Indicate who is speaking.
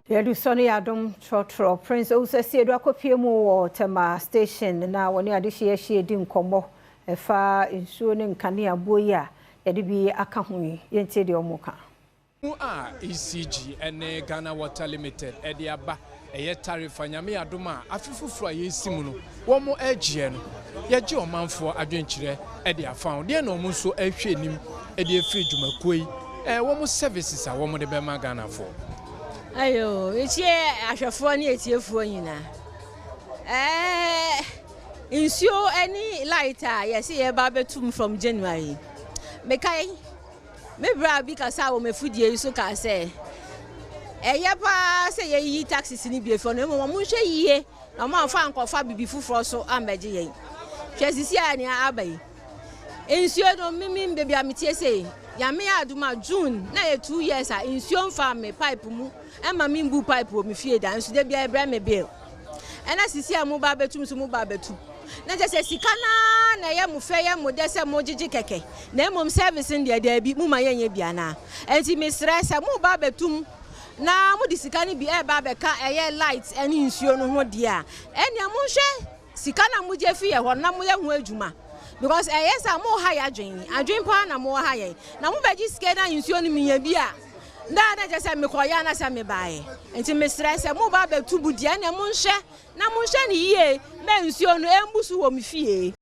Speaker 1: Yɛde sɔ no yɛ adom trɔtrɔ. Prince Owusu Asiedu akɔpie mu wɔ Tema Station na wɔne adehyeɛ ahyia di nkɔmmɔ ɛfa nsuo ne nkanea buo yi a yɛde bi aka ho yi. Yɛntie deɛ ɔmo ka.
Speaker 2: Mu a ECG ne Ghana Water Limited ɛde aba, ɛyɛ tariff a Nyame adom a afe foforɔ a yɛsi mu no wɔn agyeɛ no, yɛgye ɔmanfoɔ adwenkyerɛ ɛde afa ho deɛ na wɔn nso ɛhwɛ anim ɛde afiri dwumakuo yi wɔn services a wɔn de bɛma Ghanafoɔ.
Speaker 3: Ayo, etie ahwɛfoɔ ne etiefoɔ nyinaa. Nsuo ne light a yɛsi yɛba abɛtum from January. Mekae, me bra bi kasa wɔ mefudie yi so kaa sɛ ɛyɛ paa sɛ yɛyi taxes no bi efɔ no, mmom ɔmo nhwɛ yie na ɔmo amfa nkɔfa bibi foforɔ so ambɛgye yɛn. Hwɛ sisi a nea aba yi. Nsuo no, mimi beebi a metie sei, Nyame adom a, June na yɛ 2 years a nsuo mfa me pipe mu ɛma mi mbu pipe wɔ me fie da, nso de bia ɛbrɛ me bill. Ɛna sisi a mo ba abɛtum so, mo ba abɛtum na kyerɛ sɛ sika naa na ɛyɛ mo fɛ, yɛ mo dɛ sɛ mo gyegye kɛkɛ, na mmom service no deɛ, daabi, mo ma yɛnyɛ bi anaa? Nti mesrɛ sɛ mo ba abɛtum na mo de sika no bi ɛɛba abɛka ɛyɛ light ɛne nsuo no ho deɛ a, ɛnea monhwɛ sika na mogye fi yɛ hɔ na moyɛ ho adwuma, because ɛyɛ sɛ mo ha yɛ adwen adwen paa na mo ha yɛn na mo bɛgye sika na nsuo no minya bi a na kyerɛ sɛ mekɔyɛ na sɛ mebaeɛ. Nti mesrɛ sɛ mo ba abɛtu bu deɛ, ɛnea monhwɛ na monhwɛ ne yie mɛ nsuo no ɛmbu so wɔ me fie.